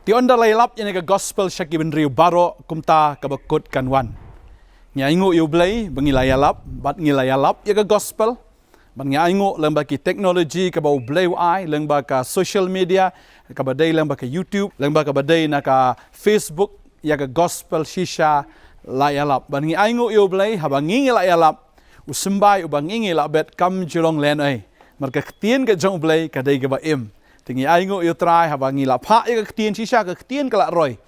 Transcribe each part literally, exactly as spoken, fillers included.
Te ynda la ïalap ïa kane ka gospel sha ki bynriew baroh, kumta kaba kut kan wan. Ngi ainguh ïa U Blei ba ngi la ïalap, bad ngi la ïalap ïa ka gospel. Bad ngi ainguh lyngba ki technology kaba U Blei u ai, lyngba ka social media, kaba dei lyngba ka YouTube, lyngba kaba dei na ka Facebook, ïa ka gospel shisha la ïalap. Bad ngi ainguh ïa U Blei, haba ngi ngi la ïalap, u symbai uba ngi ngi la bet kam ju long lehnohei. Namar ka ktien ka jong U Blei ka dei kaba im. Te ngi ainguh ïa U Trai haba ngi la phah ïa ka ktien shisha, ka ktien ka la roi.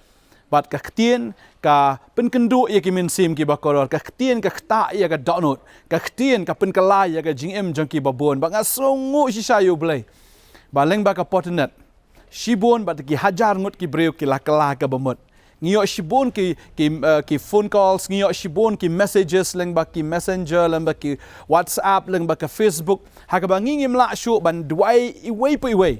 Bad ka ktien ka pynkynduh ïa ki mynsiem kiba kordor, ka ktien ka ktah ïa ka dohnud, ka ktien ka pynkylla ïa ka jingim jong kiba bun. Bad nga sngewnguh shisha ïa U Blei ba lyngba ka portnet, shibun bad ki hajar ngut ki briew ki la kylla kaba mut. Ngi ïoh shibun ki, ki, eh, ki phone calls, ngi ïoh shibun ki messages lyngba ki messenger, lyngba ki WhatsApp, lyngba ka Facebook. Ha kaba ngi ngim lah shuh ban duwai iwei pa iwei.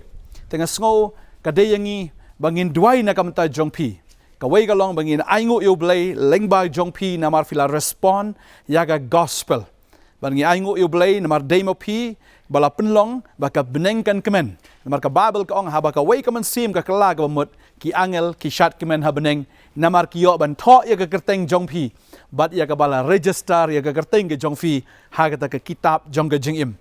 Te nga sngew ka dei ïa ngi ba ngin duwai na ka bynta jong phi. Kawei ka long ba ngin ainguh ïa U Blei lyngba jong phi namar phi la respond ïa ka gospel. Bad ngi ainguh ïa U Blei namar dei ma phi ba la pynlong ba ka bneng kan kmen. Namar ka Baibl ka ong, haba kawei ka mynsiem ka kylla kaba mut, ki angel ki shad kmen ha bneng, namar ki ïoh ban thoh ïa ka kyrteng jong phi bad ïa kaba la register ïa ka kyrteng ka jong phi ha kata ka kitab jong ka jingim.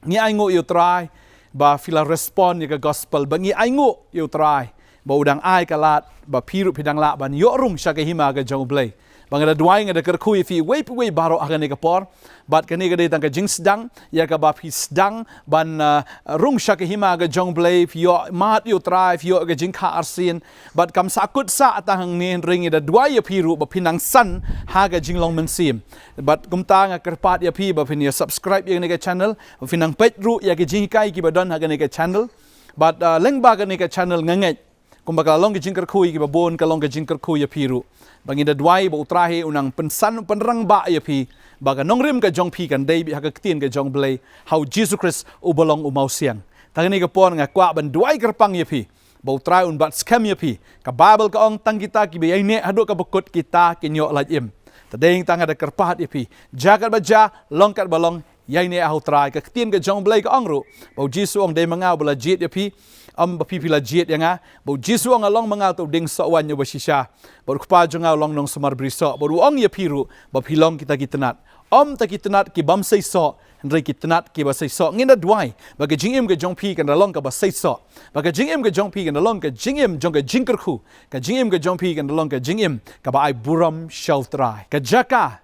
Ngi ainguh ïa U Trai ba phi la respond ïa ka gospel. Bad ngi ainguh ïa U Trai ba u dang ai ka lad ba phi ruh phi dang lah ban ïoh rung sha ka hima ka jong U Blei. Ba nga da duwai, nga da kyrkhu ïa phi iwei pa iwei baroh ha kane ka por. Bad kane ka dei tang ka jingsdang ïa kaba phi sdang ban, uh, rung sha ka hima ka jong U Blei, phi ïoh mad ïa U Trai, phi ïoh ka jingkha arsien. Bad kam sahkut sah tang hangne, hynrei ngi da duwai ïa phi ruh ba phin nang san ha ka jinglong mynsiem. Bad kumta nga kyrpad ïa phi ba phin ïa subscribe ïa kane ka channel, ba phin nang peit ruh ïa ka jinghikai kiba don ha kane ka channel. Bad, uh, lyngba kane ka channel nga ngeit kumba ka la long ka jingkyrkhu ïa kiba bun, ka long ka jingkyrkhu ïa phi ruh. Ba ngi da duwai ba U Trai hi u nang pynsan pynrangbah ïa phi, ba ka nongrim ka jong phi kan dei beit ha ka ktien ka jong U Blei, ha U Jisu Khrist uba long u mawsiang. Te ha kane ka por nga kwah ban duwai kyrpang ïa phi ba U Trai un bat skhem ïa phi. Ka Baibl ka ong, tang kita kiba ïaineh haduh kaba kut kita kin ïoh lait im. Te dei tang nga da kyrpad ïa phi, jia katba jia, long katba long, ïaineh ha U Trai. Ka ktien ka jong U Blei ka ong ruh ba U Jisu u ong, dei ma nga uba la jied ïa phi, ym ba phi phi la jied ïa nga. Ba U Jisu u ong, nga long ma nga uta u dieng soh waiñ uba shisha, bad U Kpa jong nga u long nongsumar brisoh. Bad u ong ïa phi ruh ba phi long kita ki tnat. Ym ta ki tnat ki bym seisoh, hynrei ki tnat kiba seisoh. Ngin da duwai ba ka jingim ka jong phi kan da long kaba seisoh. Ba ka jingim ka jong phi kan da long ka jingim jong ka jingkyrkhu. Ka jingim ka jong phi kan da long ka jingim kaba ai burom sha U Trai. Ka jaka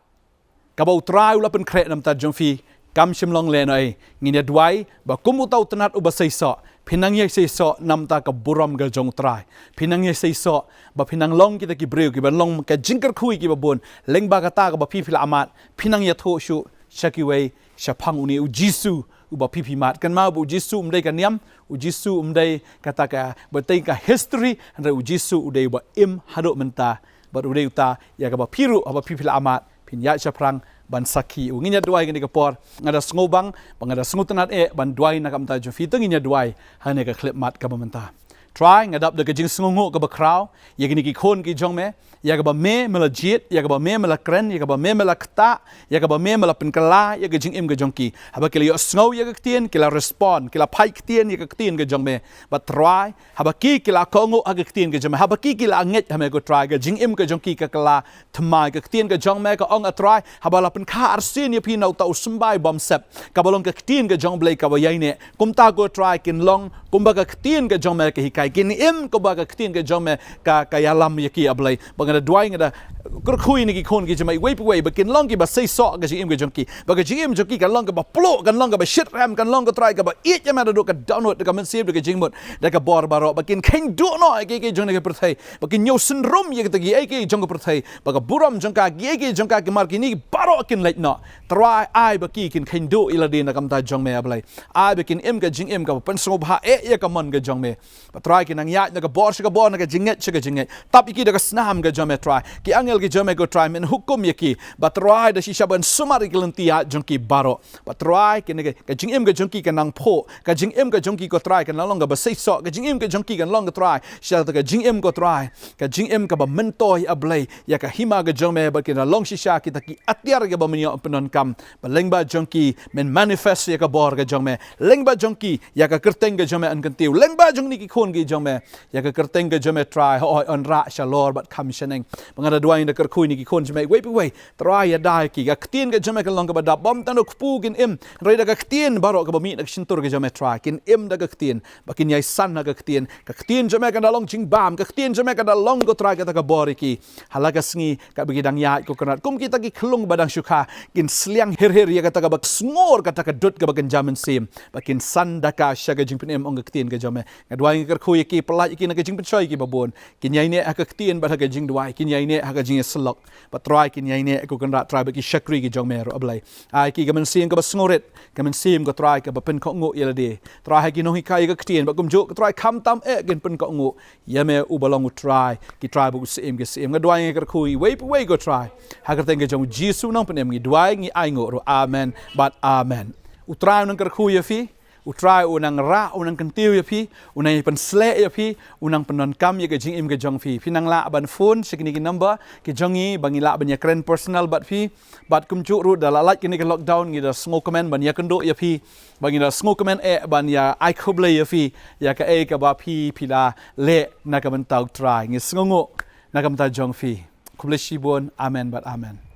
kaba U Trai u la pynkhreh na bynta jong phi kam shym long lehnohei. Ngin ïa duwai ba kum uta u tnat uba seisoh, phin nang ïa seisoh na bynta ka burom ka jong U Trai. Phin nang ïa seisoh ba phin nang long kita ki briew kiban long ka jingkyrkhu ïa kiba bun. Lyngba kata kaba phi phi la mad, phin nang ïathuh shuh sha kiwei shaphang une U Jisu uba phi phi mad. Kynmaw ba U Jisu um dei ka niam, U Jisu um dei kata kaba tei ka history, hynrei U Jisu u dei uba im haduh mynta. Bad u dei uta ïa kaba phi ruh, haba phi phi la mad, phin ïaid shaphrang ban sakhi. U, ngin ïa duwai kane ka por. Nga da sngewbang ba nga da sngewtynnad eh ban duwai na ka bynta jong phi. Te ngin ïa duwai ha kane ka khyllipmat kaba mynta. Trai, nga dap da ka jingsngewnguh kaba khraw ïa kine ki khun ki jong me, ïa kaba me me la jied, ïa kaba me me la kren, ïa kaba me me la ktah, ïa kaba me me la pynkylla ïa ka jingim ka jong ki. Haba ki la ïohsngew ïa ka ktien, ki la respond, ki la phai ktien ïa ka ktien ka jong me. Bad Trai, haba ki ki la kohnguh ha ka ktien ka jong me, haba ki ki la ngeit ha me, ko Trai, ka jingim ka jong ki ka kylla thymmai. Ka ktien ka jong me ka ong, A Trai, haba la pynkha arsien ïa phi na uta u symbai bymsep, kaba long ka ktien ka jong U Blei kaba ïaineh, kumta, ko Trai, kin long kumba ka ktien ka jong me ka hikai, kin im kumba ka ktien ka jong me ka, ka ïalam ïa ki, A Blei. Ba nga da duwai, nga da kyrkhu ïa kine ki khun ki jong me iwei pa iwei ba kin long kiba seisoh ka jingim ka jong ki. Ba ka jingim jong ki kan long kaba pluh, kan long kaba shitrhem, kan long, ko Trai, kaba ïeit ïa me da duh ka dohnud, da ka mynsiem, da ka jingmut, da ka bor baroh. Ba kin kheiñ duh noh ïa kiei kiei jong kane ka pyrthei. Ba kin ñiew synrum ïa kita kiei kiei jong ka pyrthei. Ba ka burom jong ka, kiei kiei jong ka, ki mar kine baroh kin leit noh. Trai, ai ba ki kin kheiñ duh ïa lade na ka bynta jong me, A Blei. Ai ba kin im ka jingim kaba pynsngewbha eh ïa ka mon ka jong me. Ba Trai, kin nang ïaid na ka bor sha ka bor, na ka jingngeit sha ka jingngeit. Tap ïa ki da ka snam ka jong me, Trai. Ki ang angel ki jong me ko Trai men hukum ïa ki. Bad Trai da shisha ban sumar ïa ki lynti ïaid jong ki baroh. Bad Trai kane ka, ka jingim ka jong ki kan nang phuh. Ka jingim ka jong ki ko Trai kan nang long kaba seisoh. Ka jingim ka jong ki kan long ko Trai shisha ka jingim ko Trai, ka jingim kaba myntoi, A Blei, ïa ka hima ka jong me. Bad kin long shisha kita ki atiar kaba men ïoh pyndonkam. Bad lyngba jong ki men manifest ïa ka bor ka jong me. Lyngba jong ki ïa ka kyrteng ka jong me yn kyntiew. Lyngba jong kine ki khun ki jong me ïa ka kyrteng ka jong me Trai hooid yn rah shalor bad kham shaneng. Ba nga da duwai da kyrkhu ïa kine ki khun jong me iwei pa iwei, Trai ïada ïa ki. Ka ktien ka jong me kan long kaba dap, bym tang da u kpu kin im, hynrei da ka ktien baroh kaba mih na ka shyntur ka jong me Trai, kin im da ka ktien. Ba kin ïaisan ha ka ktien. Ka ktien jong me kan da long jingbam. Ka ktien jong me kan da long ko Trai kata ka bor ïa ki. Ha la ka sngi katba ki dang ïaid ko Kynrad, kum kita ki khyllung ba dang shu kha, kin sliang hir hir ïa kata kaba sngur, kata ka dud kaba kynja mynsiem. Ba kin san da ka sha ka jingpynim ong ka ktien ka jong me. Nga duwai nga kyrkhu ïa ki, pyllait ïa ki na ka jingpynshoi ïa ki babun. Kin ïaineh ha ka ktien bad ha ka jingduwai. Kin ïaineh ha ka jingïasyllok. Bad Trai kin ïaineh ko Kynrad Trai bad ki shakri ki jong me ruh A Blei. Ai ki ka mynsiem kaba sngewrit, ka mynsiem ko Trai kaba pynkohnguh ïa lade. Trai ha ki nonghikai ïa ka ktien bad kumjuh ko Trai khamtam eh kin pynkohnguh ïa me uba long u Trai ki trai bad u Syiem ki syiem. Nga duwai nga kyrkhu iwei pa iwei ko Trai. Ha ka kyrteng ka jong u Jisu Nongpynim ngi duwai ngi ainguh ruh. Amen bad amen. U Trai u nang kyrkhu ïa phi. U Trai u nang rah, u nang kyntiew ïa phi, u nang ïa pynsleh ïa phi, u nang pyndonkam ïa ka jingim ka jong phi. Phi nang lah ban phone sha kine ki number ki jong ngi ba ngi lah ban ïakren personal bad phi. Bad kumjuh ruh da la lait kane ka lockdown ngi da sngewkmen ban ïakynduh ïa phi. Ba ngi da sngewkmen eh ban ïa ai khublei ïa phi ïa kaei kaba phi phi la leh na ka bynta u Trai. Ngi sngewnguh na ka bynta jong phi. Khublei shibun. Amen bad amen.